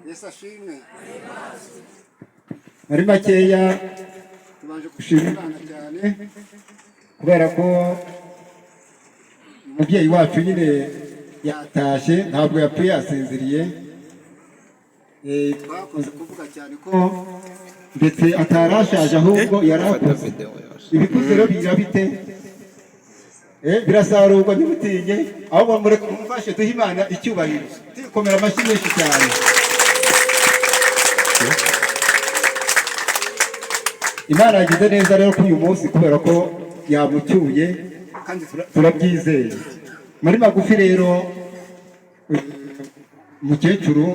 Yesu ashimwe. Muri makeya, Tubanje gushima gushima Imana cyane kubera ko umubyeyi wacu nyine yatashye, ntabwo yapfuye, yasinziriye. Twakunze kuvuga cyane ko ko ndetse atarashaje, ahubwo yari akuze. Ibikuze rero bigira bite? Birasarurwa, ntimutinye, ahubwo mureke mumfashe duhe Imana icyubahiro tuyikomera amashyi menshi cyane. Imana yagize neza rero kuri uyu munsi kubera ko yamucyuye, kandi turabyizeye. Muri magufi rero, umukecuru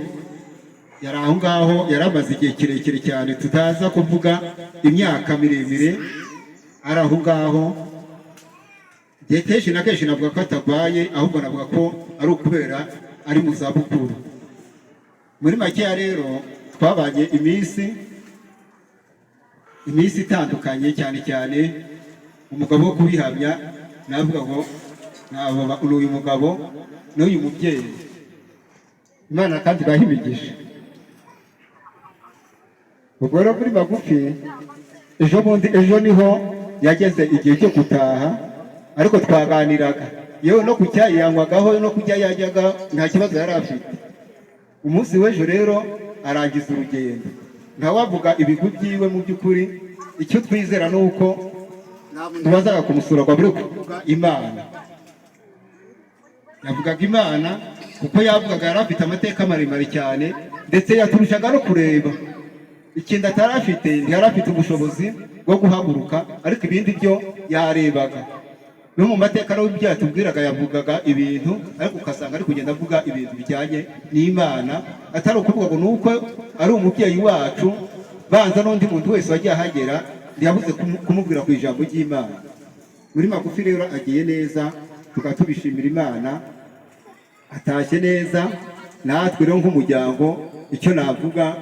yari aho ngaho, yari amaze igihe kirekire cyane, tutaza kuvuga imyaka miremire, ari aho ngaho. Igihe kenshi na kenshi navuga ko atarwaye, ahubwo navuga ko ari ukubera ari mu zabukuru. Muri makeya rero, twabanye iminsi itandukanye, cyane cyane umugabo wo kubihamya navuga ngo ni uyu mugabo n'uyu mubyeyi. Imana kandi ibahe imigisha. Ubwo rero muri magufi, ejo bundi, ejo niho yageze igihe cyo gutaha, ariko twaganiraga, yewe no ku cyayi yanywagaho, no kujya yajyaga, nta kibazo yari afite. Umunsi w'ejo rero arangiza urugendo, ntawavuga ibigwi byiwe. Mu by'ukuri icyo twizera ni uko nta muntu tubazaga kumusura ngo abure kuvuga Imana. Yavugaga Imana kuko yavugaga, yari afite amateka maremare cyane, ndetse yaturushaga no kureba. Ikintu atari afite, ntiyari afite ubushobozi bwo guhaguruka, ariko ibindi byo yarebaga. No mu mateka nawe ibyo yatubwiraga, yavugaga ibintu ariko ugasanga ari kugenda avuga ibintu bijyanye n'Imana, atari ukuvuga ngo ni uko ari umubyeyi wacu. Banza n'undi muntu wese wagiye ahagera ntiyabuze kumubwira ku ijambo ry'Imana. Muri magufi rero, agiye neza, tukaba tubishimira Imana, atashye neza. Natwe rero nk'umuryango, icyo navuga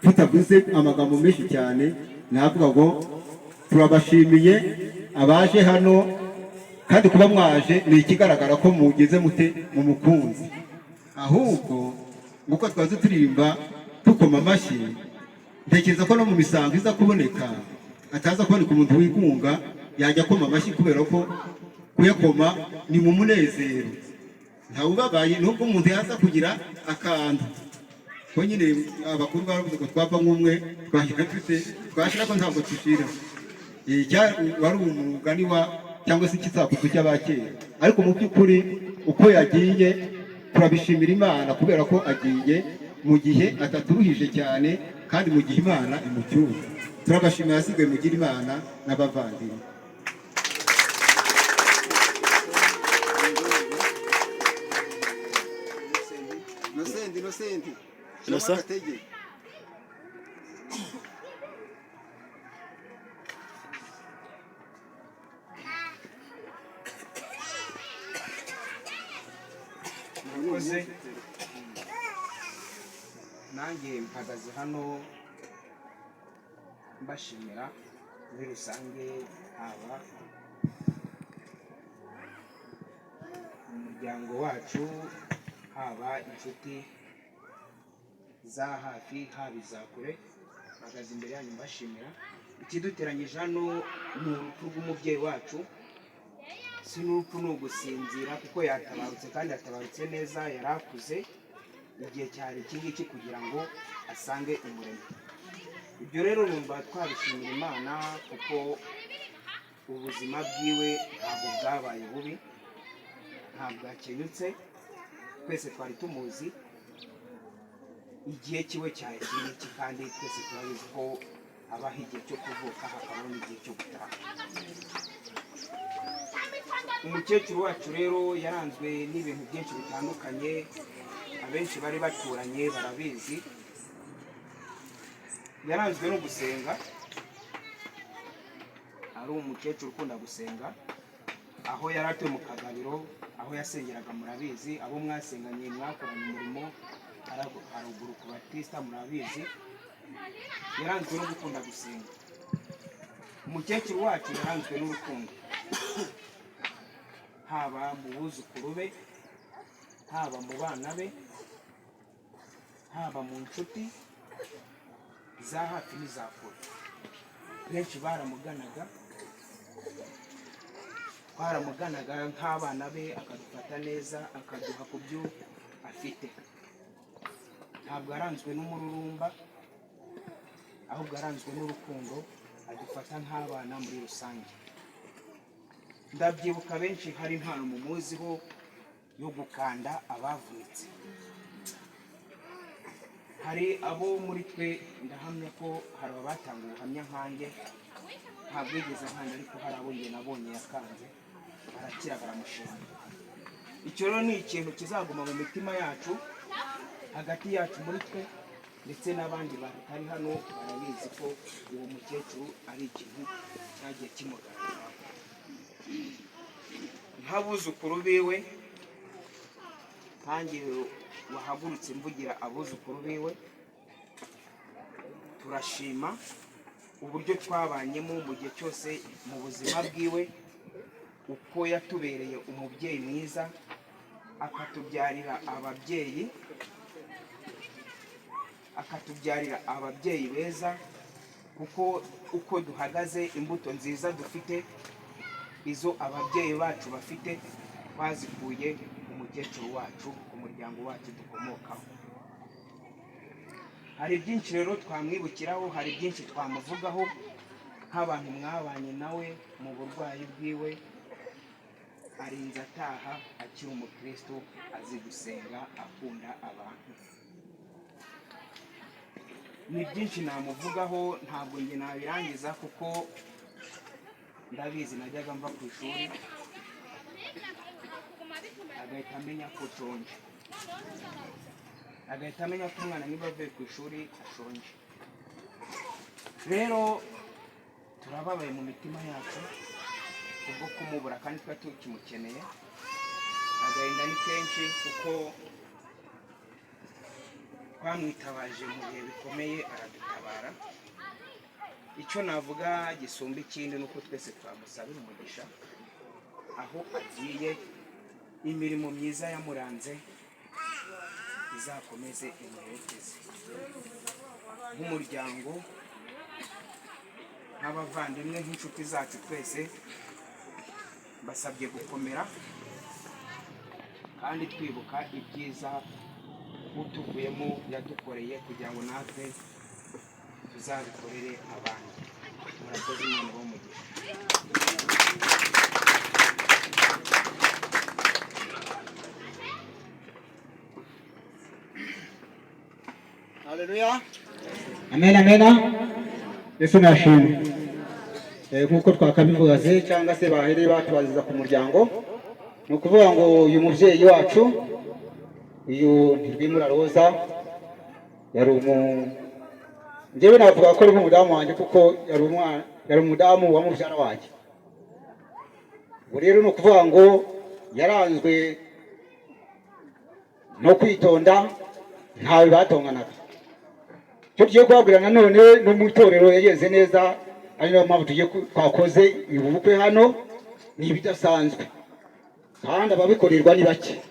tutavuze amagambo menshi cyane, navuga ngo turabashimiye abaje hano, kandi kuba mwaje ni ikigaragara ko mugeze mute mu mukunzi. Ahubwo nguko twaze turirimba dukoma amashyi, ntekereza ko no mu misango iza kuboneka ataza kuboneka umuntu wigunga, yajya akoma amashyi, kubera ko kuyakoma ni mu munezero, ntawubabaye. Nubwo umuntu yaza kugira akantu ko nyine abakuru baravuze ngo twapfa nk'umwe twashyira dute, twashira ko ntabwo dushira. Wari umugani wa cyangwa se ikisakuzo cy'abakera, ariko mu by'ukuri uko yagiye turabishimira Imana, kubera ko agiye mu gihe ataturuhije cyane, kandi mu gihe Imana imucyura. Turabashimira, asigaye mugire Imana n'abavandimwe. Innocent, Innocent. Innocent? Gatege. Murakoze. Nanjye mpagaze hano mbashimira muri rusange, haba umuryango wacu, haba inshuti za hafi, haba iza kure. Mpagaze imbere yanyu mbashimira. Ikiduteranyije hano ni urupfu rw'umubyeyi wacu. Si n'urupfu, ni ugusinzira, kuko yatabarutse kandi yatabarutse neza. Yari akuze, igihe cyari iki ngiki kugira ngo asange umuremyi. Ibyo rero numva twabishimira Imana, kuko ubuzima bwiwe ntabwo bwabaye bubi, ntabwo yakenyutse. Twese twari tumuzi, igihe kiwe cyari iki ngiki, kandi twese turabizi ko habaho igihe cyo kuvuka, hakabaho n'igihe cyo gutaha. Umukecuru wacu rero yaranzwe n'ibintu byinshi bitandukanye, abenshi bari baturanye barabizi. Yaranzwe no gusenga, ari umukecuru ukunda gusenga. Aho yari atuye mu Kagabiro, aho yasengeraga murabizi, abo mwasenganye, mwakoranye umurimo haruguru ku Batista murabizi. Yaranzwe no gukunda gusenga. Umukecuru wacu yaranzwe n'urukundo, haba mu buzukuru be, haba mu bana be, Haba mu nshuti za hafi n'iza kure, benshi baramuganaga, twaramuganaga nk'abana be, akadufata neza, akaduha ku byo afite. Ntabwo aranzwe n'umururumba, ahubwo aranzwe n'urukundo, adufata nk'abana muri rusange. Ndabyibuka, benshi hari impano mumuziho yo gukanda abavunitse. Hari abo muri twe, ndahamya ko hari abatanga ubuhamya nkanjye, ntabwo yigeze nkanda, ariko hari abo njye nabonye yakanze barakira, baramushima. Icyo rero ni ikintu kizaguma mu mitima yacu, hagati yacu muri twe, ndetse n'abandi batari hano barabizi ko uwo mukecuru ari ikintu cyagiye kimugaragaraho. Nk'abuzukuru biwe, nkanjye wahagurutse mvugira abuzukuru biwe, turashima uburyo twabanyemo mu gihe cyose mu buzima bwiwe, uko yatubereye umubyeyi mwiza, akatubyarira ababyeyi, akatubyarira ababyeyi beza, kuko uko duhagaze, imbuto nziza dufite, izo ababyeyi bacu bafite, twazikuye ku mukecuru wacu, ku muryango wacu dukomokaho. Hari byinshi rero twamwibukiraho, hari byinshi twamuvugaho nk'abantu mwabanye nawe mu burwayi bwiwe. Arinze ataha akiri umukristo, azi gusenga, akunda abantu. Ni byinshi namuvugaho, ntabwo njye nabirangiza, kuko ndabizi najyaga mva ku ishuri agahita amenya ko nshonje, agahita amenya ko umwana niba avuye ku ishuri ashonje. Rero turababaye mu mitima yacu kubwo kumubura, kandi twari tukimukeneye. Agahinda ni kenshi, kuko twamwitabaje mu bihe bikomeye aradutabara. Icyo navuga gisumba ikindi ni uko twese twamusabira umugisha aho agiye, imirimo myiza yamuranze izakomeze imuherekeze. Nk'umuryango, nk'abavandimwe, nk'inshuti zacu twese, basabye gukomera kandi twibuka ibyiza utuvuyemo yadukoreye, kugira ngo natwe tuzabikorere abandi. Murakoze, Imana ibahe umugisha. Haleluya. Amen, amen. Yesu nashimwe. Nk'uko twakabivugaze cyangwa se bahereye batubariza ku muryango, ni ukuvuga ngo uyu mubyeyi wacu, uyu Ntirwimura Roza, yari umu njyewe navuga ko ari nk'umudamu wanjye, kuko yari umwana, yari umudamu wa mubyara wanjye. Ubu rero ni ukuvuga ngo yaranzwe no kwitonda, ntawe batonganaga. Icyo tugiye kubabwira nanone, no mu itorero yagenze neza, ari nayo mpamvu tugiye twakoze ubu bukwe hano. Ni ibidasanzwe kandi ababikorerwa ni bake.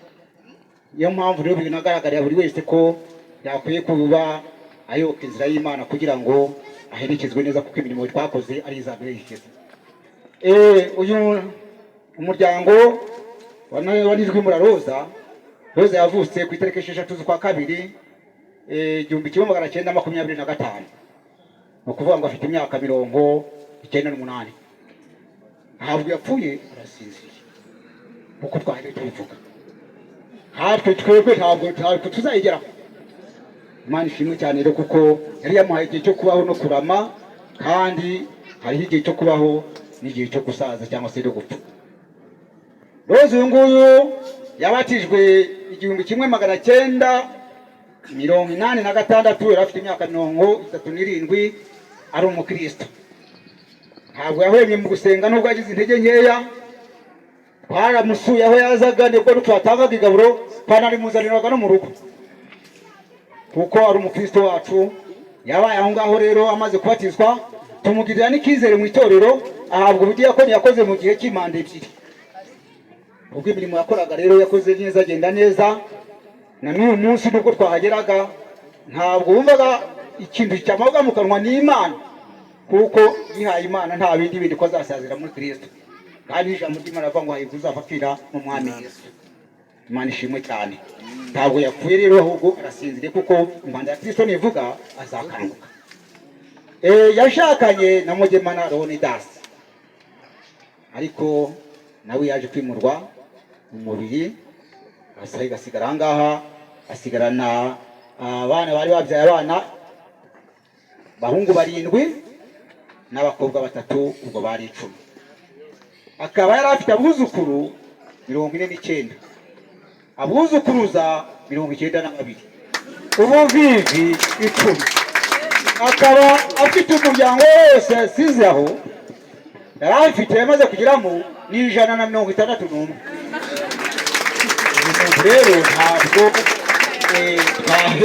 Niyo mpamvu rero binagaragarira buri wese ko yakwiye kuba ayoboka inzira y'Imana kugira ngo aherekezwe neza, kuko imirimo twakoze ari izaduherekeza. Uyu umuryango wa Ntirwimura Roza, Roza yavutse ku itariki 6 z'ukwa kabiri 1925, ni ukuvuga ngo afite imyaka 98. Ntabwo yapfuye, arasinziriye nkuko twari tubivuga. Natwe twebwe ntabwo tuzayigeraho. Imana ishimwe cyane rero, kuko yari yamuhaye igihe cyo kubaho no kurama, kandi hariho igihe cyo kubaho n'igihe cyo gusaza cyangwa se no gupfa. Roza uyu nguyu yabatijwe 1986, yari afite imyaka 37, ari umukristo. Ntabwo yahwemye mu gusenga nubwo yagize intege nkeya. Twaramusuye aho yazaga, nibwo twatangaga igaburo, twanarimuzaniraga no mu rugo, kuko ari umukristo wacu. Yabaye aho ngaho rero amaze kubatizwa, tumugirira n'icyizere mu itorero, ahabwa ubudiyakoni yakoze mu gihe cy'imanda ebyiri. Ubwo imirimo yakoraga rero yakoze neza, agenda neza. Na n'uyu munsi nubwo twahageraga Ntabwo wumvaga ikintu cyamavuga mu kanwa ni Imana, kuko yihaye Imana, nta bindi bindi, ko azasazira muri Kristo. Kandi ijambo ry'Imana avuga ngo hahirwa uzapfa apfira mu Mwami Yesu. Imana ishimwe cyane. Ntabwo yapfuye rero, ahubwo arasinziriye, kuko impanda ya Kristo nivuga azakanguka. Yashakanye na Mugemana Leonidas, ariko nawe yaje kwimurwa mu mubiri, asigara aha ngaha, asigarana abana bari babyaye, abana bahungu barindwi n'abakobwa batatu, ubwo bari 10. Akaba yari afite abuzukuru 49, abuzukuruza 92, ubuvivi 10. Akaba afite umuryango wose yasize aho yari afite, yamaze kugeramo ni 161. Uyu muntu rero ntabwo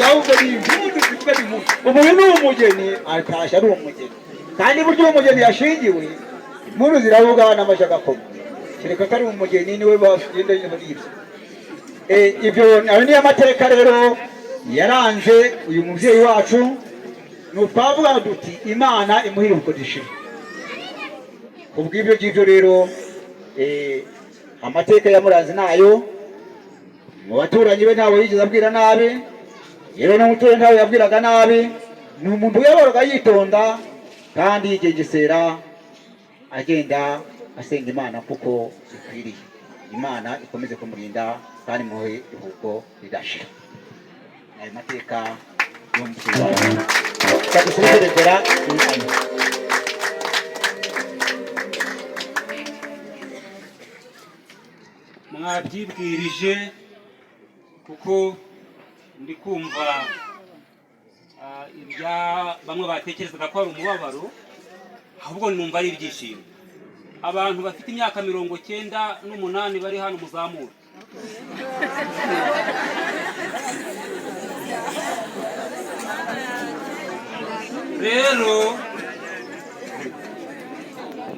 ahubwo ni impundu zivuga, ni impundu. Ubu uyu ni umugeni, atashye ari umugeni, kandi burya uwo mugeni yashingiwe, impundu ziravuga n'amashyi agakoma, kereka atari umugeni niwe bagenda muri ibyo. Ibyo ayo niyo amateka rero yaranze uyu mubyeyi wacu. Ni twavuga duti Imana imuhe iruhuko rishira. Kubw'ibyo ngibyo rero, amateka yamuranze nayo. Mu baturanyi be ntawe yigeze abwira nabi, yewe n'umuturanyi ntawe yabwiraga nabi. Ni umuntu yahoraga yitonda kandi yigengesera, agenda asenga Imana kuko bikwiriye. Imana ikomeze kumurinda kandi muhe iruhuko ridashira. Ayo mateka y'umubyeyi wacu kadusubizeregera. Mwabyibwirije, kuko ndi kumva ibya bamwe batekerezaga ko ari umubabaro, ahubwo numva ari ibyishimo. Abantu bafite imyaka 98 bari hano, muzamura.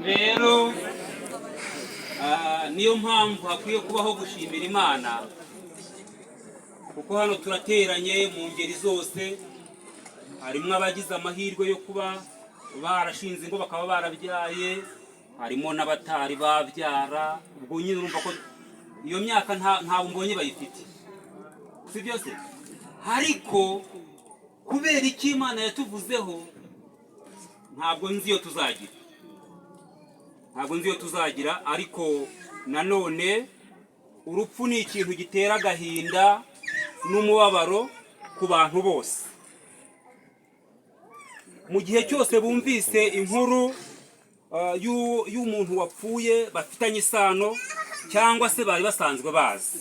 Rero niyo mpamvu hakwiye kubaho gushimira Imana, kuko hano turateranye mu ngeri zose. Harimo abagize amahirwe yo kuba barashinze ingo bakaba barabyaye, harimo n'abatari babyara. Ubwo nyine urumva ko iyo myaka ntabwo mbonye bayifite, si byo se? Ariko kubera icyo Imana yatuvuzeho, ntabwo nzi iyo tuzagira, ntabwo nzi iyo tuzagira. Ariko nanone urupfu ni ikintu gitera agahinda n'umubabaro ku bantu bose. Mu gihe cyose bumvise inkuru y'umuntu wapfuye bafitanye isano cyangwa se bari basanzwe bazi.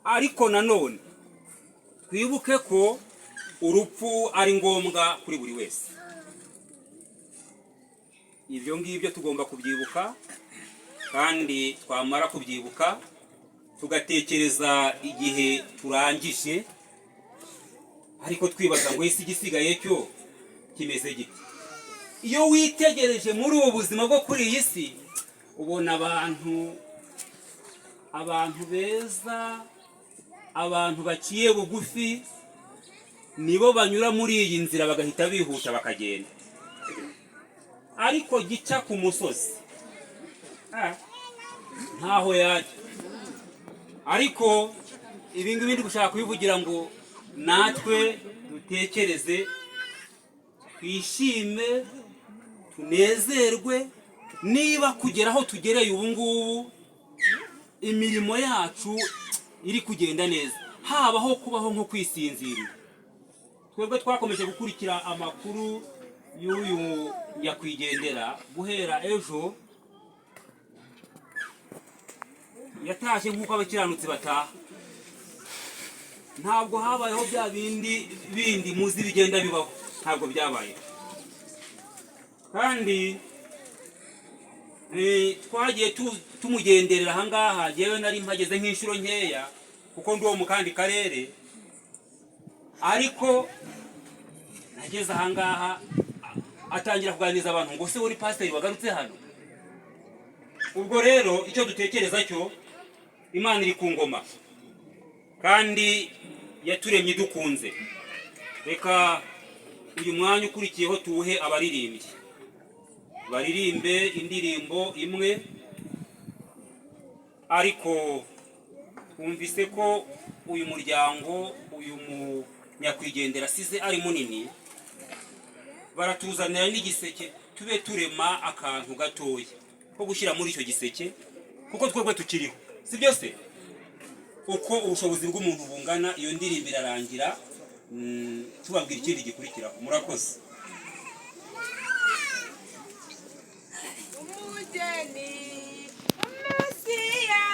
Ariko nanone twibuke ko urupfu ari ngombwa kuri buri wese. Ibyo ngibyo tugomba kubyibuka, kandi twamara kubyibuka tugatekereza igihe turangije, ariko twibaza ngo ese igisigaye cyo kimeze gite? Iyo witegereje muri ubu buzima bwo kuri iyi si, ubona abantu beza, abantu baciye bugufi, nibo banyura muri iyi nzira bagahita bihuta bakagenda. Ariko gica ku musozi, ntaho yajya. Ariko ibi ngibi ndi gushaka kubivugira ngo natwe dutekereze, twishime, tunezerwe niba kugera aho tugereye ubu ngubu imirimo yacu iri kugenda neza, habaho kubaho nko kwisinzirira. Twebwe twakomeje gukurikira amakuru y'uyu nyakwigendera guhera ejo. Yatashye nk'uko abakiranutsi bataha. Ntabwo habayeho bya bindi bindi muzi bigenda bibaho, ntabwo byabayeho. Kandi twagiye tumugenderera ahangaha. Yewe nari mpageze nk'inshuro nkeya kuko ndi uwo mu kandi karere, ariko nageze ahangaha atangira kuganiriza abantu ngo se uri pasiteri wagarutse hano. Ubwo rero icyo dutekereza cyo, Imana iri ku ngoma kandi. Yaturemye idukunze. Reka uyu mwanya ukurikiyeho tuwuhe abaririmbyi, baririmbe indirimbo imwe. Ariko wumvise ko uyu muryango, uyu munyakwigendera asize ari munini, baratuzanira n'igiseke, tube turema akantu gatoya ko gushyira muri icyo giseke, kuko twebwe tukiriho, si byo se? Uko ubushobozi bw'umuntu bungana. Iyo ndirimbo irarangira, tubabwira ikindi gikurikiraho. Murakoze. Umugeni Mesiya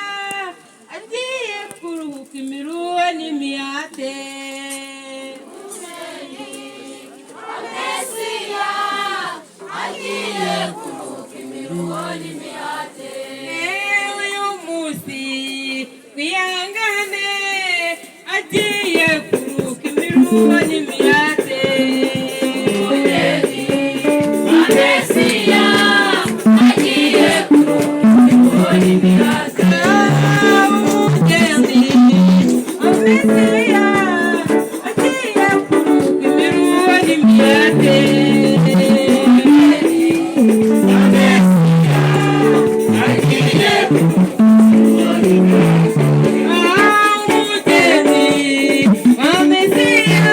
agiye kuruhuka imiruho n'imihate. Mesiya agiye kuruhuka imiruho n'imihate. Ewe uyu munsi twihangane, agiye kuruhuka imiruho n'imihate. Umugeni wa Mesiya agiye kuruhuka imiruho n'imihate. Umugeni wa Mesiya agiye kuruhuka imiruho n'imihate. Umugeni wa Mesiya agiye kuruhuka imiruho n'imihate. Umugeni wa Mesiya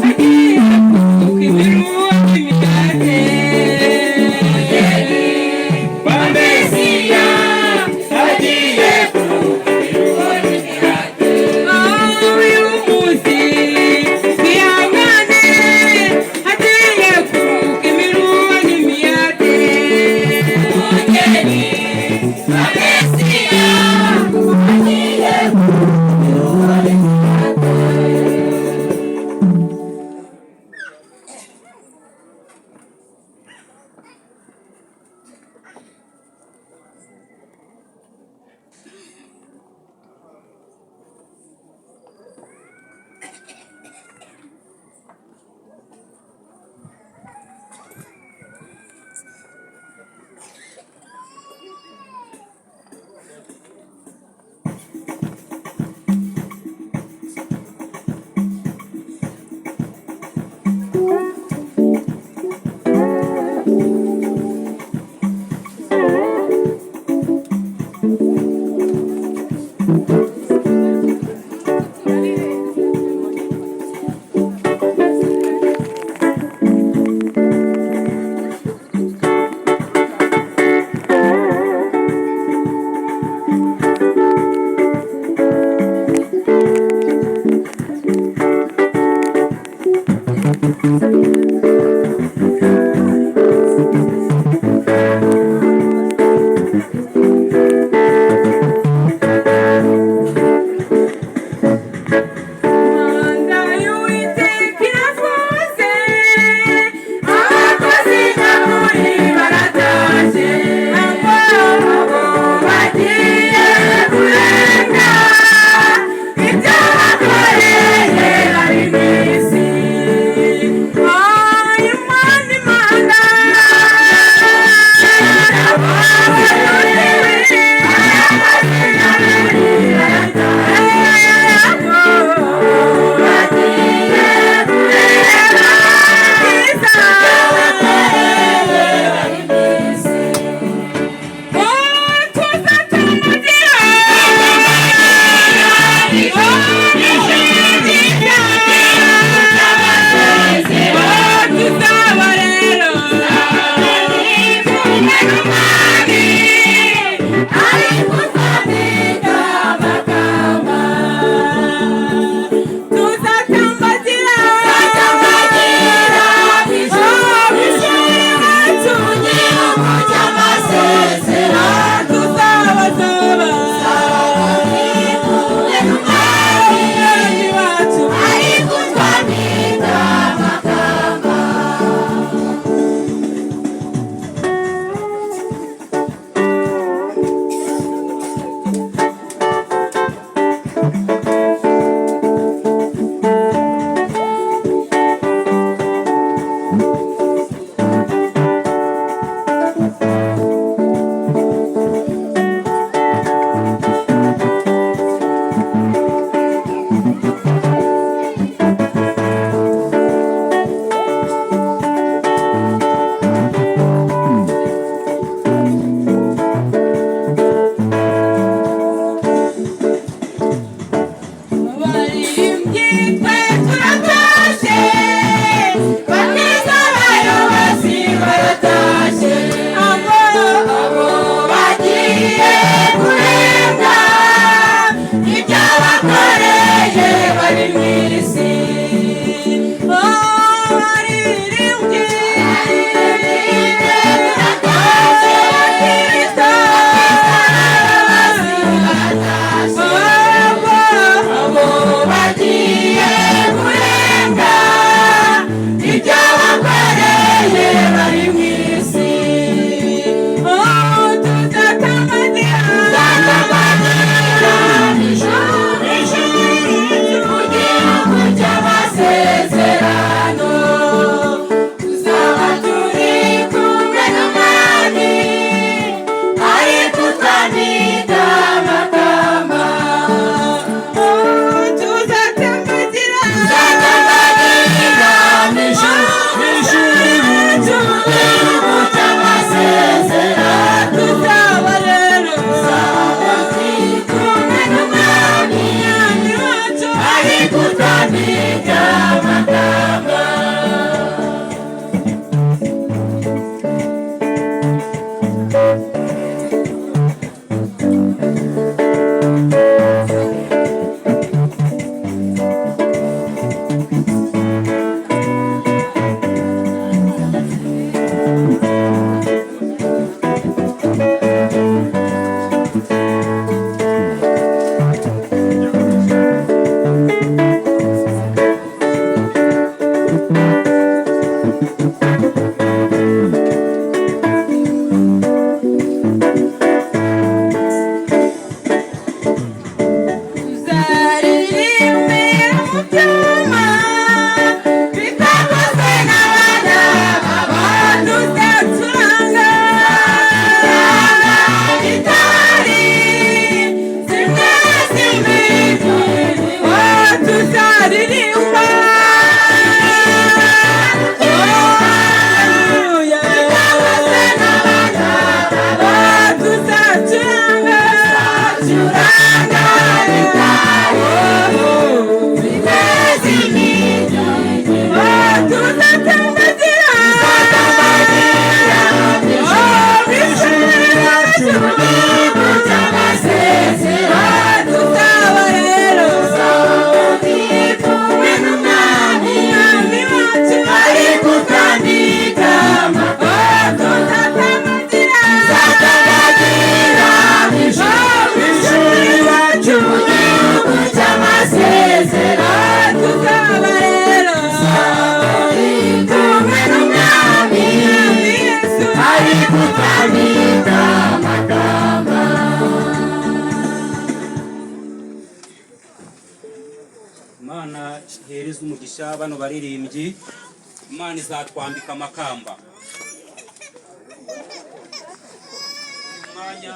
agiye kuruhuka imiruho n'imihate. Umugeni wa Mesiya agiye kuruhuka imiruho n'imihate. Uyu munsi twihangane, agiye kuruhuka imiruho n'imihate. Umugeni wa Mesiya agiye kuruhuka imiruho n'imihate. Manda y'Uwiteka iravuze, abakozi nyakuri baratashye, abo bagiye kurenga ibyo bakoreye bari mu isi. Imana ihereze umugisha bano baririmbyi. Imana izatwambika amakamba. Uyu mwanya